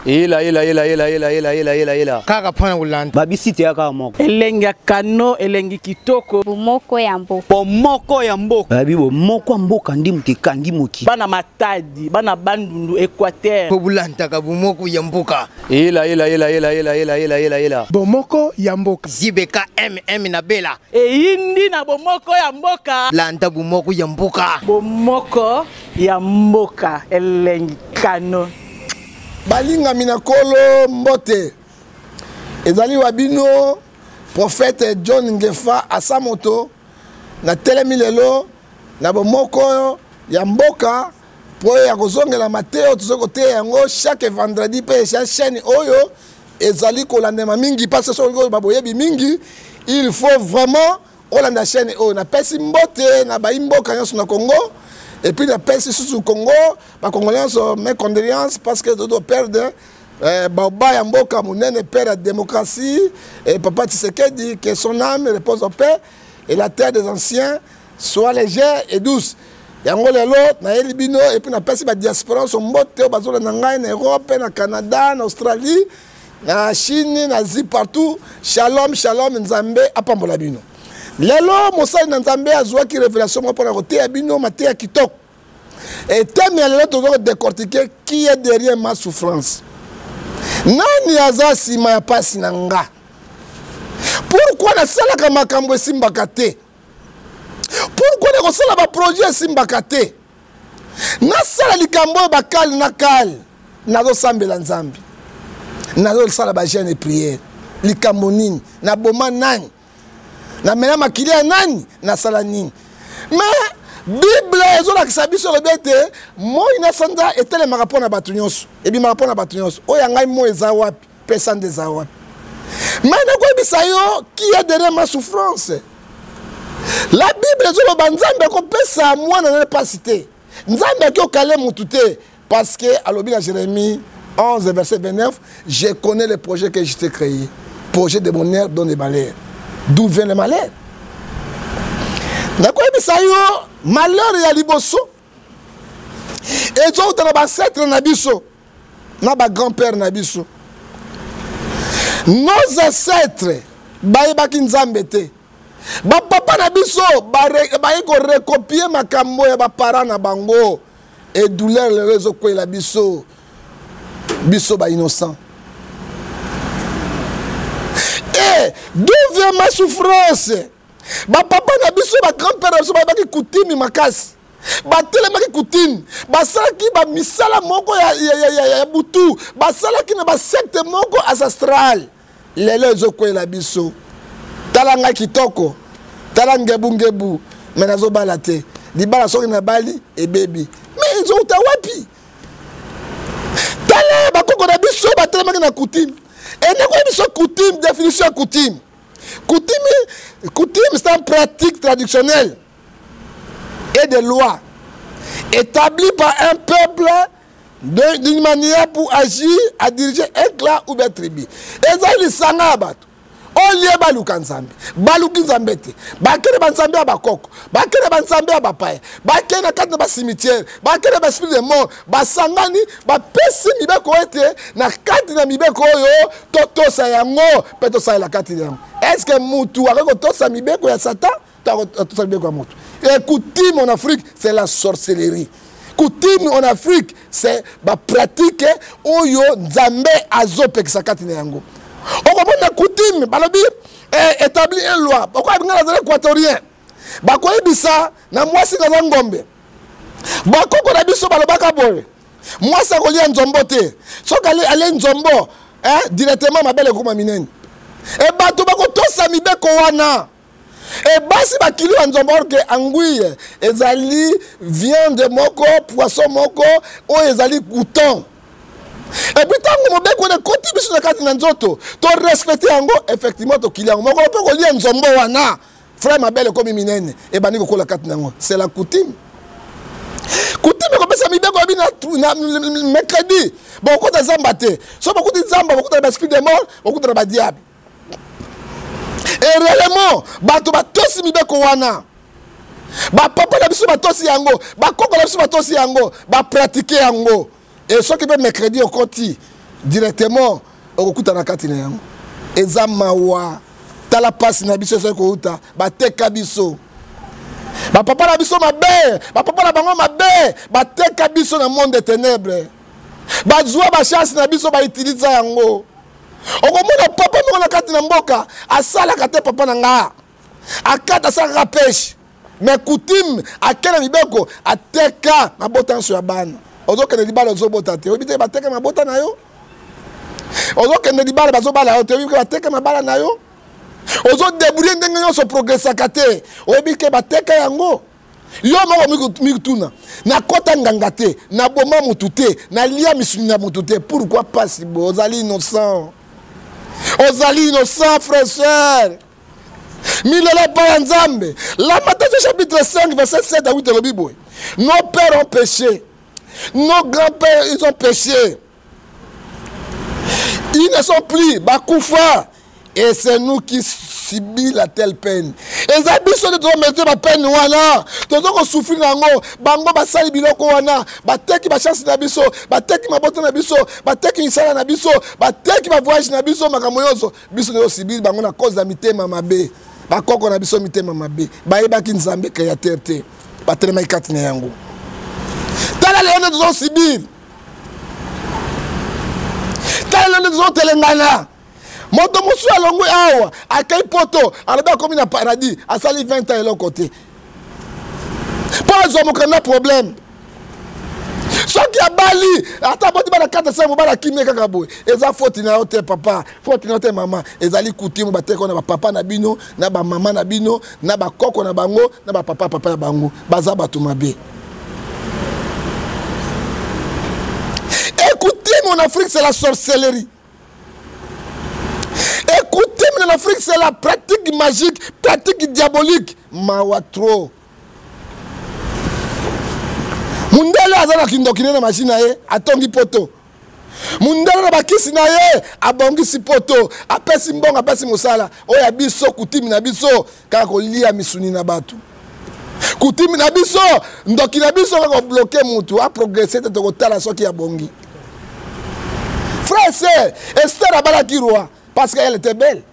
Ela ela ela ela ela ela ela ela ela. Kaka pona kolanda. Babisi te kaka moko. Elengi ya kano, elengi kitoko. Bomoko ya mboka. Bomoko ya mboka. Babi bomoko ya mboka ndi moto ekangi moki. Bana Matadi, bana Bandundu, Equateur. Po bolandaka bomoko ya mboka. Ela ela ela ela ela ela ela ela ela. Bomoko ya mboka. ZBK MM na Bela. Eyindi na bomoko ya mboka. Landa bomoko ya mboka. Bomoko ya mboka elengi kano. Balingami na Nkolo, mbote. Ezali wa bino prophète John Ngefa Asamoto. Natelemi lelo na bomoko ya mboka mpo ya kozongela mateyo tozoki koteya yango chaque vendredi mpe eza chaîne oyo ezali kolandema mingi parce que soki oyo boyebi mingi il faut vraiment olanda chaîne oyo. Napesi mbote na bayi mboka nyonso na Congo et puis napesi susu Congo ba Congolais nyonso mes condoléances parce que tozo perdre baoba ya mboka monene, père ya démocratie et papa Tshisekedi, que son âme repose en paix et la terre des anciens soit légère et douce. Yango lelo nayeli bino et puis napesi ba diaspora nyonso mbote oyo bazolanda ngai na Europe, na Canada, na Australie, na Chine, na Asie, partout. Shalom, shalom, Nzambe apambola bino. Lelo mosali na Nzambe azwaki révélation moko mpona koteya bino mateya kitoko. Et thème ya lelo toza kodécortiquer qui est derrière ma souffrance. Nani aza nsima ya pasi na nga? Pourquoi nasalaka makambo esimbaka te? Pourquoi nakosala ba projet esimbaka te? Nasala likambo oyo bakale na kale, nazosambela Nzambe, nazosala ba jeûne et prière. Likambo nini? Naboma nani? Namela makili ya nani? Nasala nini? Mais Bible ezolakisa biso elobi ete moi na sanza etelemaka mpo na bato nyonso, ebimaka mpo na bato nyonso. Oyo ya ngai moi eza wapi mpe sanza eza wapi? Mais nakoyebisa yo qui est derrière ma souffrance. La Bible ezoloba Nzambe akopesa mwana na ye mpasi te. Nzambe akoki kokale mutu te parce que alobi na Jérémie 11 verset 29, je connais le projet que je t'ai créé, projet de bonheur, don de malheur. D'où vient le malheur? Nakoyebisa yo malheur ya liboso ezouta na bancêtre na biso na ba grand-père na biso. Nos ancêtres bayebaki Nzambe te. Ba papa na biso baye korekopie makambo ya ba parents na bango et douleur lelo ezokwela biso, biso ba innocent. Et d'où vient ma souffrance? Ba papa na biso, ba grand-père na biso bayebaki kutimi makasi. Batelemaki kutime, basalaki ba misala moko ya butu, basalaki na ba secte moko ancestrale. Lelo ezokwela biso. Tala ngai kitoko, tala ngebu ngebu, mais nazobala te. Libala soki nabali ebebi. Mais ezouta wapi? Tala bakoko na biso batelemaki na kutime. Et nakoyebi biso kutime, définition ya kutime. Kutime, kutime c'est une pratique traditionnelle et de loi établie par un peuple d'une manière pour agir, à diriger un clan ou bien tribu. Ezali lisanga ya bato olie baluka Nzambe, baluki Nzambe te, bakende ba Nzambe ya bakoko, bakende ba Nzambe ya bapaya, bakende na kati na ba cimetière, bakende ba esprit de mort, basangani bapesi mibeko ete na kati na mibeko oyo totosa yango mpe tosalela kati na yango. Est-ce que mutu akoki kotosa mibeko ya Satan? Totosa mibeko ya moto. Et coutume en Afrique, c'est la sorcellerie. Coutume en Afrique, c'est ba pratique oyo Nzambe azopekisa kati na yango. Okomona coutume balobi établi une loi. Okoya binga nazali équatorien. Bakoyebisa na mwasi naza ngombe. Bakoko na biso balobaka boye. Mwasi akolia nzombo te. Soki alie nzombo, directement mabele ekoma minene. E bato bakotosa mibeko wana. E basi bakili ya nzombo, or que anguille ezali viande moko, poisson moko oyo ezali coûtant. Et puis tango mobeko wana ekoti biso na kati na nzoto, to respecter yango, effectivement tokili yango. Mokolo mpe kolia nzombo wana, frère mabele ekomi minene, ebandi kokola kati na yango. C'est la coutume. Coutume ekopesa mibeko ya bino na mercredi. Bokota zamba te. Soki bokuti zamba, bokuta na ba esprit de mort, bokuta na ba diable. Et réellement, bato batosi mibeko wana. Ba papa na biso batosi yango, ba koko na biso batosi yango, ba pratiquer yango. Et soki pe mercredi okoti Directement okokutana kati na yango. Eza mawa. Tala pasi na biso ezali kouta, bateka biso. Bapapa na biso mabe, bapapa na bango mabe, bateka biso na monde de ténèbres. Bazwa ba chance na biso ba utiliser yango. Okomona papa moko na kati na mboka asalaka te papa na nga. Akata asalaka pêche. Mais coutume akela mibeko ateka mabota nyonso ya bana. Ozokende libala ozobota te. Oyebi te bateka mabota na yo? Ozokende libala bazobala yo te. Oyebi ke bateka mabala na yo? Ozodebrouille ndenge nyonso progressaka te. Oyebi ke bateka yango? Yo moko mituna, nakota nganga te, naboma mutu te, nalia misuni na mutu te. Pourquoi pasi boye? Ozali innocent. Ozali innocent frère sœur. Milelo epai ya Nzambe. Lamentation chapitre 5 verset 7 à 8 elobi boye. Nos pères ont péché. Nos grands-pères ils ont péché. Ils ne sont plus bakufa. Et c'est nous qui subit la telle peine. Eza biso nde tozo ba peine wana. Tozo ko souffrir na yango. Bango basali biloko wana, bateki ba chance na biso, bateki mabota na biso, bateki misala na biso, bateki ba voyage na biso, makambo nyonso. Biso nde tosibili bango na cause ya mitema mabe. Bakoko na biso mitema mabe. Bayebaki Nzambe créateur te. Batelemaki kati na yango. Tala lelo nde tozo subir. Tala lelo nde tozo telengana. Moto mosusu alongwi awa akei poto, alobi akomi na paradis, asali 20 ans eloko te. Mpo azwa mokanda problème. Soki abali ata aboti bana 4 5 mobali akimi kaka boye, eza faute na yo te papa, faute na yo te mama, ezali coutume bateka na ba papa na bino, na ba mama na bino, na ba koko na bango, na ba papa papa na bango, baza bato mabe. Écoutez mon Afrique, c'est la sorcellerie. Écoutez mon Afrique, c'est la pratique magique, pratique diabolique. Mawa trop. Mundele aza na kindoki na machine na ye, atongi poto. Mundele na bakisi na ye, abongisi poto, apesi mbongo, apesi mosala. Oyo ya biso, kutimi na biso, kaka kolia misuni na bato. Kutimi na biso, ndoki na biso, kaka kobloke mutu, a progresser te, tokotala soki abongi. Frère, sœur, Esther abalaki roi parce qu'elle était belle.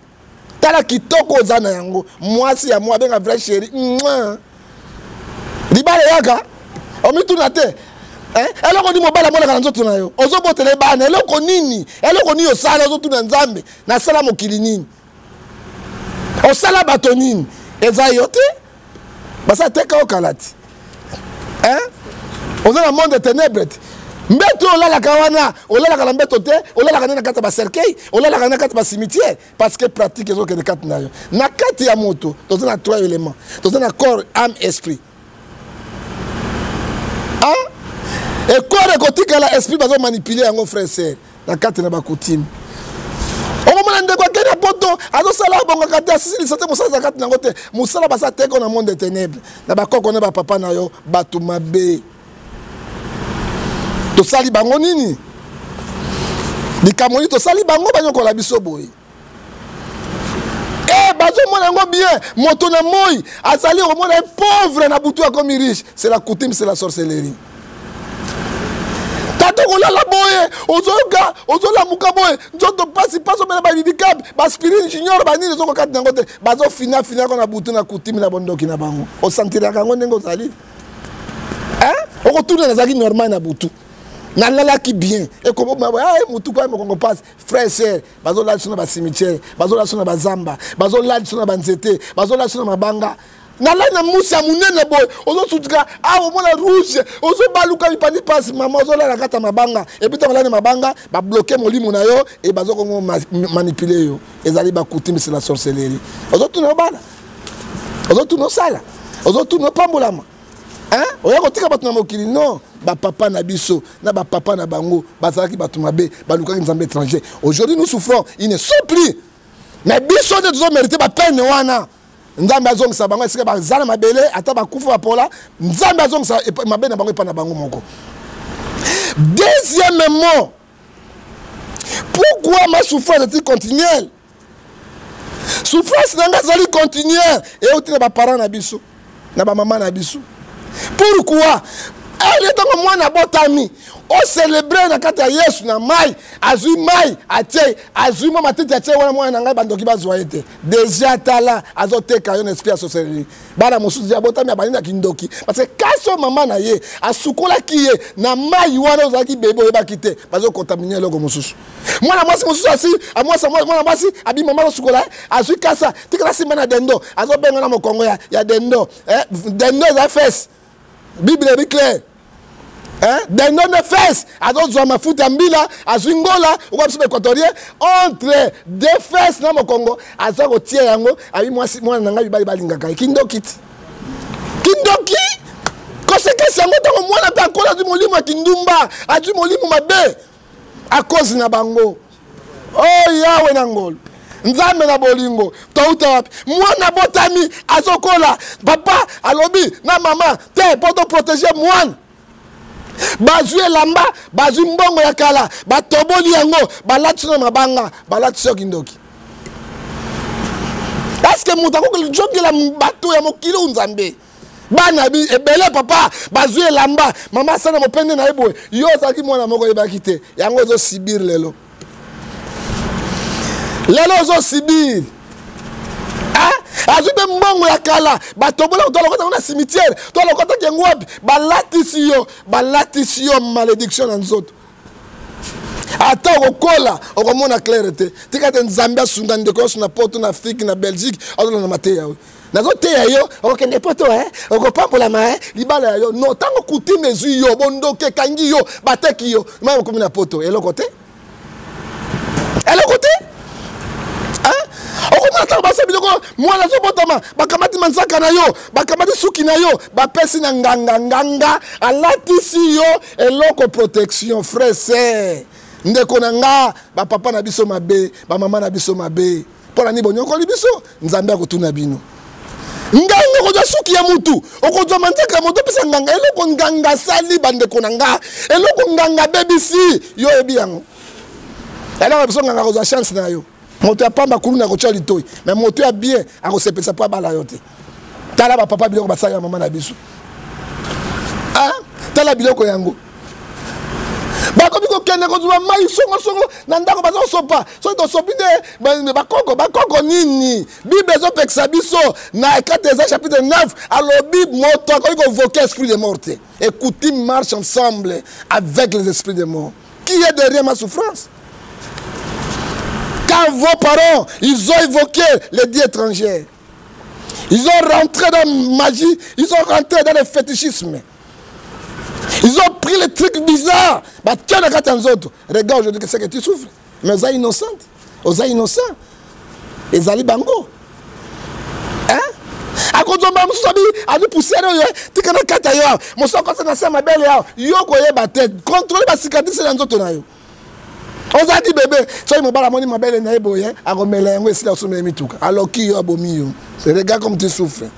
Tala kitoko oza na yango, mwasi ya mwa benga vrai chéri. Mouah. Libala yaka, omituna te. Hein? Eloko nini mobali amonaka na nzoto na yo? Ozobotela ye bana, eloko nini? Eloko nini osala ozotuna Nzambe? Nasala mokili nini? Osala bato nini? Eza yo te? Basa teka okala ti. Hein? Oza na monde de ténèbres te. Mbeto olalaka wana, olalaka na mbeto te, olalaka na kati ya ba cercueil, olalaka na kati ya ba cimetière parce que pratique ezokende kati na yo. Na kati ya moto, toza na trois éléments. Toza na corps, âme, esprit. Hein? Et corps ekotikala, esprit bazo manipuler yango frère sœur na kati na ba coutume. Okomona ndeko akei na poto azosala abongaka te, asisilisa te mosala kati na yango te, mosala basa teko na monde de ténèbres na bakoko na bapapa na yo bato mabe. Tosali bango nini? Likambo nini tosali bango banyokola biso boye? Bazomona yango bien, moto na moi azali komona ye pauvre na butu akomi riche. C'est la coutume, c'est la sorcellerie. Tata kolala boye, ozoyoka, ozolamuka boye, nzoto pasi pasi, omela ba bibicab, ba aspirine junior, ba nini ozokoka kati nango te. Bazo fina fina ko na butu na coutume na bondoki na bango. Osentiraka yango ndenge ozali. Hein? Okotuna nazalaki normal na butu. Nalalaki bien. Ekomo ba ah mutu kwa mokongo pasi. Frère sœur, bazolala biso na ba cimetière, bazolala biso na ba zamba, bazolala biso na ba nzete, bazolala biso na mabanga. Nalali na musi ya munene boye, ozosutuka, ah, omona rouge, ozobaluka mipandi pasi, mama, ozolala kati ya mabanga. Et puis, ntango olali na mabanga, ba bloquer molimo na yo, et bazokongo manipuler yo. Ezali ba coutume, c'est la sorcellerie. Ozotuna obala, ozotuna osala, ozotuna opambolama. Hein? Oya kotika bato na mokili? Non, ba papa na biso, na ba papa na bango, bazalaki bato mabe, balukaki nzambe étranger. Aujourd'hui nous souffrons, ils ne sont plus. Mais biso nde tozo mériter ba peine wana. Nzambe azongisa bango esika baza na mabele, ata bakufa bapola, Nzambe azongisa mabe na bango epa na bango moko. Deuxièmement, pourquoi ma souffrance est-il continuelle? Souffrance na nga ezali continuelle, euti na ba parents na biso, na ba mama na biso. Pourquoi? Ele ntango mwana abotami ocelebre na kati ya Yesu na mai, azwi mai atie, azwi mwa matiti atie wana, mwana na ngai bandoki bazwa ye te. Deja tala azoteka yo na esprit ya sorcellerie. Bana mosusu deja abotami abandi na kindoki parce que kasi oyo mama na ye asukolaki ye na mai wana, ozalaki bebe oyebaki te, bazokontamine eloko mosusu. Mwana mwasi mosusu asi amwasi, mwana mwasi abi mama azosukola, azwi kasa tikala simba na dendo, azobenga na mokongo ya dendo. Dendo eza fesse, Bible ebi clair. Dendo nde fesse, azozwa mafuta ya mbila, azwi ngola okoya biso baéquatorien entre deux fesses na mokongo, aza kotia yango, abi mwasi mwana na ngai mibali balingaka ye. Kindoki ti kindoki, conséquence yango ntango mwana mpe akola azwi molimo ya kindumba, azwi molimo mabe à cause na bango. Oh Yawe na ngolu, Nzambe na bolingo, touta wapi? Mwana botami azokola, papa alobi na mama te mpo toprotege mwana, bazwi elamba, bazwi mbongo ya kala, batoboli yango, balatisi na mabanga, balatisi yo kindoki. Eske moto akoki kozongela bato ya mokili oyo Nzambe? Bana bi ebele, papa bazwi elamba, mama asala mopende na ye boye, yo ozalaki mwana moko oyebaki te, yango ozosibir lelo, lelo ozosibir. Azwi mpe mbongo ya kala, batobola, tolokota yango na cimetière, tolokotaki yango wapi, balatisi yo, balatisi yo malédiction na nzoto. Ata okokola okomona claire te. Tika te Nzambe asunga ndeko nyonso na Poto, na Afrique, na Belgique, azolanda mateya oyo nazoteya yo. Okokende Poto, okopambolama, libala ya yo no. Ntango coutume ezwi yo, bondoki ekangi yo, bateki yo, mai okomi na Poto, eloko te, eloko te. Okomona ntango basa biloko, mwana azobotama, bakamati manzaka na yo, bakamati suki na yo, bapesi na nganga, nganga alatisi yo eloko protection. Frère, sœur, ndeko na nga, bapapa na biso mabe, bamama na biso mabe, mpo na nini bonyokoli biso? Nzambe akotuna bino. Nganga okozwa suki ya mutu, okozwa manzaka ya moto, opesa nganga eloko nganga asali. Bandeko na nga, eloko nganga abebisi, yo oyebi yango. Eloko biso nganga akozwa chance na yo, moto ya pamba kuluna akotya litoi, mais moto ya bien akosepelisa mpo abala yo te. Tala bapapa biloko basali ya mama na biso, tala biloko yango bakomi kokende kozwa mai songosongo na ndako, baza kosopa. Soki tosopi nde bakoko, bakoko nini? Bible ezopekisa biso na kati eza chapitre 9, alobi moto akoki kovoke esprit de mort te. Écoutez, marche ensemble avec les esprits de mort. Qui est derrière ma souffrance? Quand vos parents, ils ont évoqué les dieux étrangers, ils ont rentré dans la magie, ils ont rentré dans le fétichisme, ils ont pris les trucs bizarres. Bah, tiens, regarde aujourd'hui que c'est que tu souffres. Mais oza innocente, oza innocent. Ezali bango. Hein? Akozomba mosusu abi azwi poussière oyo tika na kata yo awa, mosusu akosa na se mabele awa, yo koyeba te. Contrôle bacicatrice na nzoto na yo. Ozalaki bebe, soki mobali amoni mabele na ye boye, akomela yango esila osomela mituka. Aloki yo, abomi yo. Regarde comme tu souffres.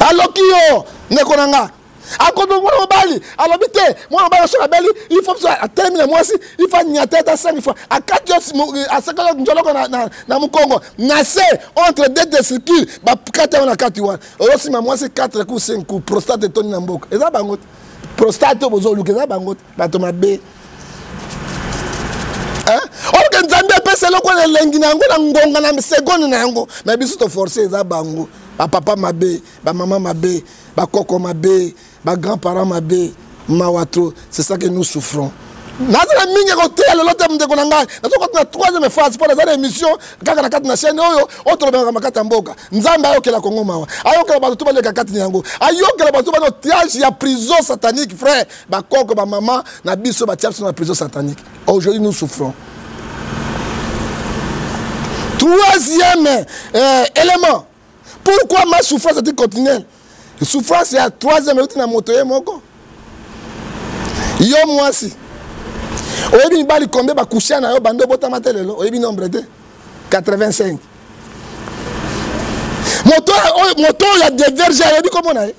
Aloki yo, ndeko na nga. Akomi mwana mobali, alobi te mwana mobali soki abeli, il faut biso atelemi na mwasi, il faut anyata ata 5 fois, akati yo, asekaki nzoloko na mokongo na se entre deux testicules, bakati yango na kati wana, ozosima mwasi 4 coups, 5 coups, prostate etondi na mboka. Eza bango te, prostate oyo bozoluka eza bango te, bato mabe. Oke Nzambe apesa eloko na elengi na yango na ngonga na seconde na yango, mais biso toforce. Eza bango, bapapa mabe, bamama mabe, bakoko mabe, bagrand-parents mabe, mawa trop. C'est ça que nous souffrons. Naza na mingi koteya lelo te, ndeko na ngai. Nazokota na troisième phase mpo naza na émission kaka na kati na chaîne oyo oyo tolobelaka makati ya mboka. Nzambe ayokela Kongo mawa, ayokela bato to baleka kati na yango, ayokela bato bana otage ya prison satanique. Frère, bakoko, bamama na biso batia biso na prison satanique. Aujourd'hui nous souffrons. Troisième élément, pourquoi ma souffrance est continuelle? Souffrance ya troisième euti na moto ye moko. Yo mwasi, oyebi mibali combien bakusia na yo bando obotama te lelo? Oyebi nombre te, 85. Moto oyo ya déverge, ayebi komona ye,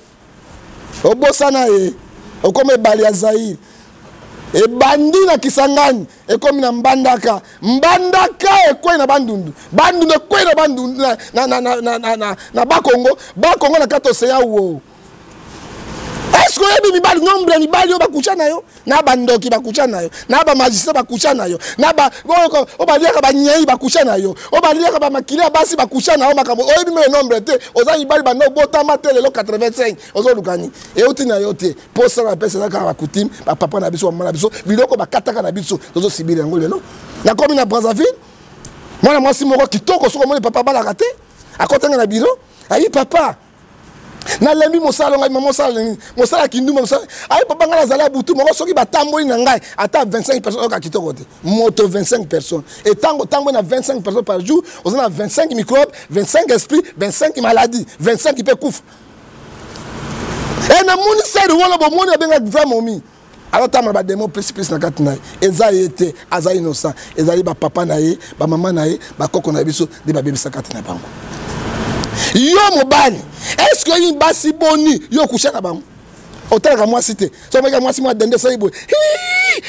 obosana ye, okoma ebale ya Zaire, ebandi na Kisangani, ekomi na Mbandaka, Mbandaka ekwei na Bandundu, Bandundu ekwei na Bandundu na Bakongo, Bakongo na kati oseya wo. Est-ce que oyebi mibali nombre ya mibali oyo bakucha na yo na bandoki bakucha na yo na bamagicien bakucha na yo na oyo baliaka banyei bakucha na yo oyo baliaka bamakili ya basi bakucha na yo makambo oyebi mpe nombre te oza mibali banda obotama te lelo 85 ozoluka nini euti na yo te mposa na pesa eza kaka bakutime bapapa na biso bamama na biso biloko bakataka na biso tozosibila yango lelo nakomi na brazzaville mwana mwasi moko kitoko soki omoni papa abalaka te akotanga na biro ayi papa nalembi mosala ngai mama mosala nini mosala ya kindumba mosala ayi papa ngai nazali ya butu moko soki batamboli na ngai ata 25 personnes oyoka kitoko te moto 25 personnes etango otamboli na 25 personnes par jour oza na 25 microbe 25 esprit 25 maladie 25 mpe kufa e namoni sere wana bomoni abenga vrai momi azotambola bademo plus plus na kati na ye eza ye te aza innocent ezali bapapa na ye bamama na ye bakoko na biso nde babebisa kati na bango yo mobali estce oyi basi boni yo okusha na bango otalaka mwasi te soki omoyika mwasi mwa dende osali boye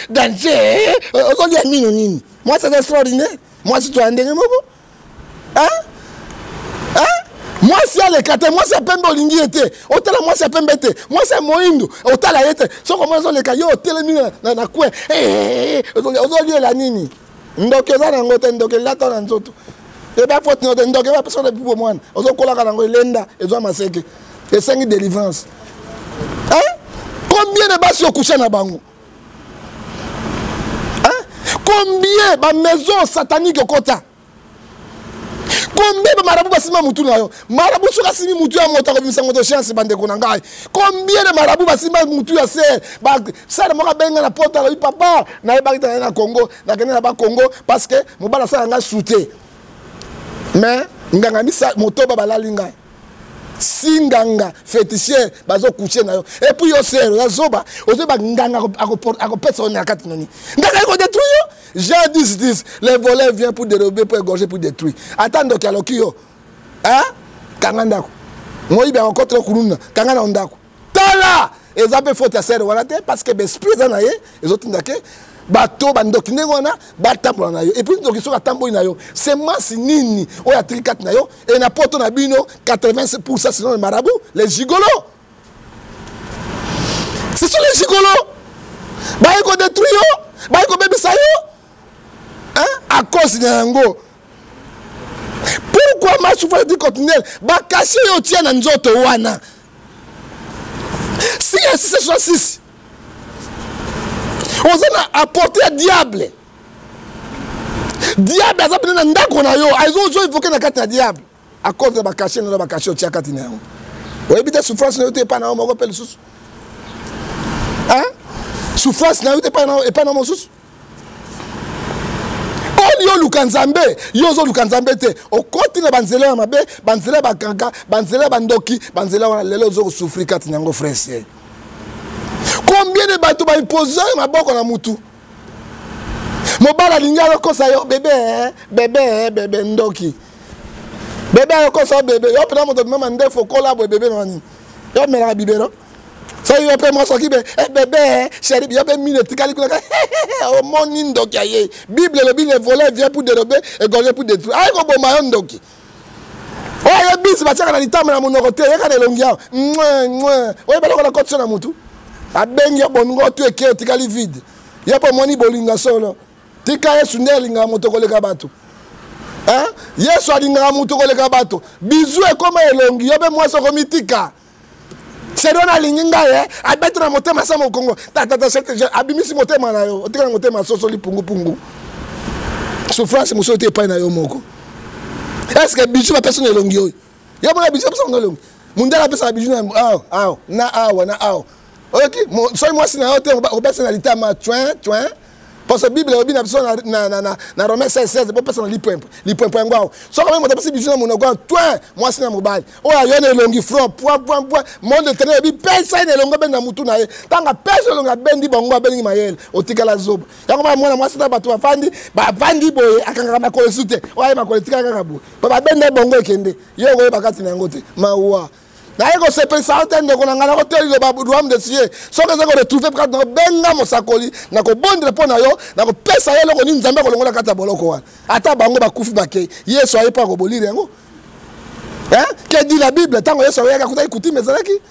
danger ozolia mino nini mwasi aza extraordinaire mwasi toya ndenge moko mwasi aleka te mwasi ya pembe olingi ye te otala mwasi ya pembe te mwasi ya moindo otala ye te soki omoni azoleka yo otelemi na coin eh, eh, eh, ozoliela nini ndoki oza na yango te ndoki elata na nzoto eba faute no te ndoki ebapesa na bibo mwana ozokolaka na yango elenda ezwa maseke esengi délivrance combien de basi okusha na bango combien bamaison satanique okota combien bamarabu basimba mutu na yo marabu soki asimbi mutu ya moto akobimisa moto chance bandeko na ngai combien de marabu basimba mutu ya ser sere moko abenga na poto alobi papa nayebaki te naye na congo nakende na bacongo parce que mobali asala ngai sute mais nganga misa motoba balali ngai si nganga féticheur bazo couche na yo et puis yo sere oza zoba ozoyeba nganga akopesa yo na kati noni nganga ekodétruire yo Jean 10 10 les voleurs viennent pour dérober pour égorger pour détruire ata ndoki aloki yo hein kanga ndako moyibi akokotela kuluna kanga na ndako tala eza mpe faute ya sere wana te parce que baesprit eza na ye ezotinda ke bato bandoki ndenge wana batambola na yo epuis ndoki soki atamboli na yo semence nini oyo atiki kati na yo e na poto na bino 80 pourcent sinon le marabout les gigolo ce sont les gigolos baye kodétruire yo baye kobebisa yo hein? à cause na yango pourquoi ma souffrance dit continuelle bakashe yo tia na nzoto wana si ya 666 oza na apporte ya diable diable aza pene na ndako na yo azozo evoke na kati na diable à cause ya bakashe na bakashe otia kati na yango oyebi te souffrance na yo te epai na yo moko mpe lisusu souffrance na yo te epai na mosusu oli oluka nzambe yo ozoluka nzambe te okoti na banzela ya mabe banzela ya bakanka banzela ya bandoki banzela wana lelo ozo kosouffrir kati na yango frere combien de bato baimpose maboko na mutu mobali alingi akokosa yo bebe eh, bebe eh, bebe ndoki bebe akokosa yo bebe yo mpena moto bimama ndefu okola boye bebe na nini yo omelaka bibero soki yo mpe mwasi oki be eh, bebe chéri yo mpe mino etikali kuna omoni ndoki aye bible elobi le voleur vient pour dérober égorger pour détruire aye koboma yo ndoki oyo aye bisi batiaka na litama na monoko te yeka na elongi awa oyo baloko na kotisa na motu abengi yo boningo tu eke otikali vide yo mpe omoni bolinga solo tika yesu nde alingaka moto koleka bato yesu alingaka moto koleka bato bizu ekoma elongi yo mpe mwasi okomitika seri wana alingi ngai eh? abeti na motema sa mokongo tatata abimisi motema na yo otika na motema soso lipungupungu souffrance mosusu te epai na yo moko estce bizu bapesi na elongi oyo yo mona bizu bapesa na elongi mundele apesaka bizu na awa awa na awa na awa oyoki soki mwasi na yo te opesa na litama coin coin parce que bible elobi na biso na romain 16 16 bopesa na lipwempwe lipwempwe yango awa soki omoni moto apesi biso na monoko awa twin mwasi na mobali oyo ayo na elongi front point point point monde éternel elobi pesa ye na elongi abendi na mutu na ye ntango apesi elongi abendi bango abendi mayele otikala zoba yango bana mwana mwasi na bato bafandi bafandi boye akangaka makolo esu te oyo aye makolo etikala kaka boye po babenda ye bongo ekende yo okoyeba kati na yango te mawa naye kosepelisa yo te ndeko na ngai nakoteya liloba royaume de cieux soki eza koretrouve kati na benga mosakoli nakobondela mpo na yo nakopesa ye eloko nini nzambe akolongola kati ya boloko wana ata bango bakufi bakei yesu aye mpo akobolire yango que dit la bible ntango yesu ayaki akutaki kutime ezalaki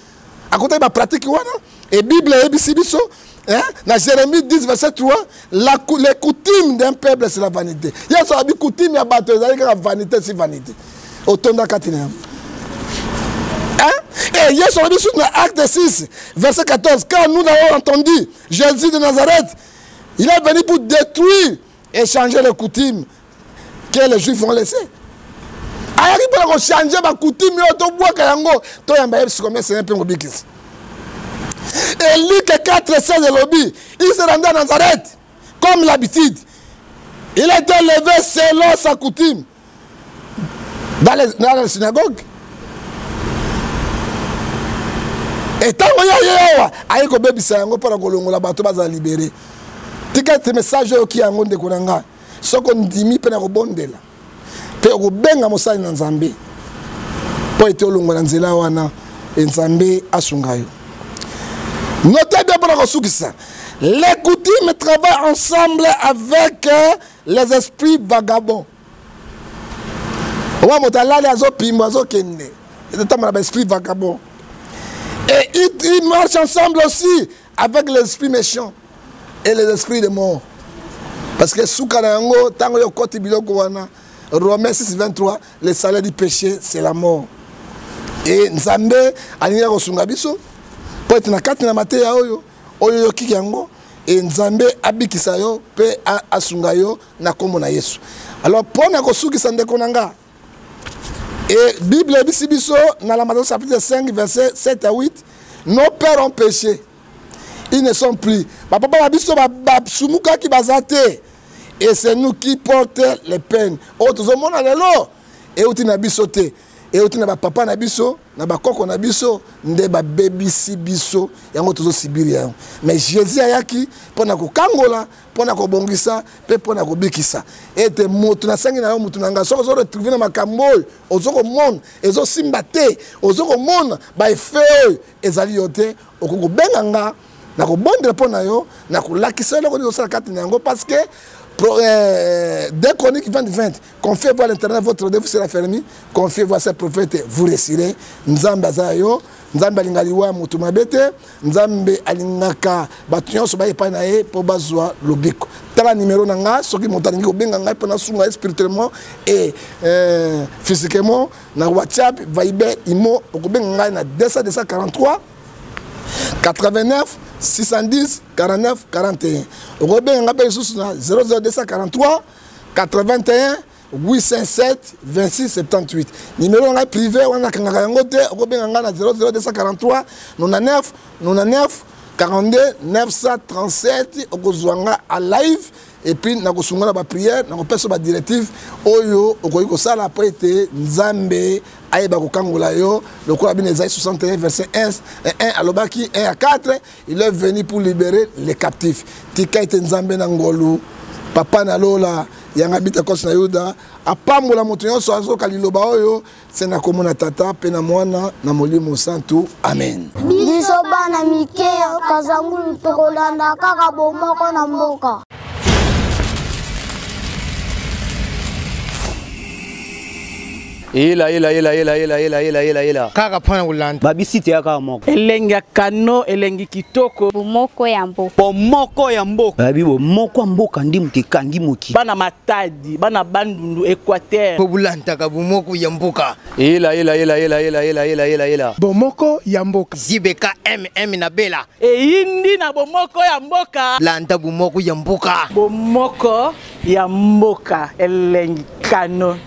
akutaki bapratike wana E Bible eyebisi biso, hein, na Jérémie 10 verset 3, les coutumes d'un peuple c'est la vanité. Yesu alobi coutume ya bato ezali kaka vanité si vanité. Otonda kati na yango. Hein? Et Yesu alobi susu na Acte 6 verset 14, quand nous l'avons entendu, Jésus de Nazareth, il est venu pour détruire et changer les coutumes que les Juifs ont laissées. Ayaki mpona kochange bakutime oyo tobwaka yango toyamba ye sikomi esenge mpe kobikisa. Et Luc 4, 16 elobi, il se rendait à Nazareth comme l'habitude. Il était levé selon sa coutume dans la synagogue. Et ntango ye ye awa aye kobebisa yango mpona kolongola bato bazala libere. Tika ete message oyo oki yango ndeko na ngai, soki ondimi mpe na kobondela mpe okobenga mosali na Nzambe mpo ete olongwa na nzela wana, e Nzambe asunga yo. Notez bien mpona kosukisa, les coutumes travaillent ensemble avec les esprits vagabonds. Owa moto alali azopimba azokende ezotambola ba esprit vagabond. Et ils marchent ensemble aussi avec l'esprit méchant et les esprits de mort. Parce que suka na yango ntango yo okoti biloko wana, Romains 6, 23, le salaire du péché c'est la mort. Et Nzambe alingi kosunga biso po ete na kati na mateya oyo oyo oyokiki yango, e Nzambe abikisa yo pe asunga yo na kombo na Yesu. Alors mpo na kosukisa ndeko na nga, e Bible ebisi biso na Lamentation chapitre 5 verset 7 à 8, nos pères ont péché, ils ne sont plus. Ba papa ba biso ba sumukaki baza te. Et c'est nous qui portons les peines. Oyo tozomona lelo euti na biso te, euti na ba papa na biso, na ba koko na biso nde babebisi biso, yango tozosibiri yango. Mais Jésus ayaki mpona kokangola, mpona kobongisa mpe mpona kobikisa. Ete moto nasengi na yo, moto na ngai, soki ozo retrouver na makambo oyo ozo komona ezosimba te, ozo komona ba effet oyo ezali yo te, okoki kobenga nga na kobondela mpo na yo, na kolakisa eloko nini osala kati na yango, parce que 2 Chroniques 20, 20, confiez-vous à l'Éternel, votre rendez-vous sera fermé, confiez-vous à ce prophète, vous réussirez. Nzambe aza yo, Nzambe alinga liwa moto mabe te, Nzambe alingaka bato nyonso baye epai na ye mpo bazwa lobiko. Tala numéro na nga, soki moto alingi kobenga ngai mpo nasunga ye spirituellement et physiquement, na WhatsApp, Viber, Imo, okobenga ngai na 200 243 89 610 49 41. Okobenga ngai mpe lisusu na 0 0 243 81 807 26 78. Numéro na ngai privé wana nakangaka yango te, okobenga ngai na 0 0 243 99 99 42 937, okozwa nga à live et puis nakosunga na ba prière, nakopesa ba directive oyo okoki kosala po ete Nzambe ayeba kokangola yo. Lokola bino Esaïe 61 verset 1, 1 alobaki 1 à 4, il est venu pour libérer les captifs. Tika ete Nzambe na ngolu, papa na lola, yanga bita kosi na Yuda, apambola moto nyonso azoka liloba oyo, se na komona tata pe na mwana na molimo santu. Amen. Biso bana mike ya Kazangulu tokolanda kaka bomoko na mboka. Ela, ela, ela, ela, ela, ela, ela, ela, ela. Kaka mpona kolanda. Babisi te kaka moko. Elengi ya kano, elengi kitoko. Bomoko ya mboka. Bomoko ya mboka. Babi bomoko ya mboka ndi moto ekangi moki. Bana Matadi, bana Bandundu, Équateur. Po bolandaka bomoko ya mboka. Ela, ela, ela, ela, ela, ela, ela, ela, ela. Bomoko ya mboka. ZBK MM na Bela. Eyindi na bomoko ya mboka. Landa bomoko ya mboka. Bomoko ya mboka, elengi kano.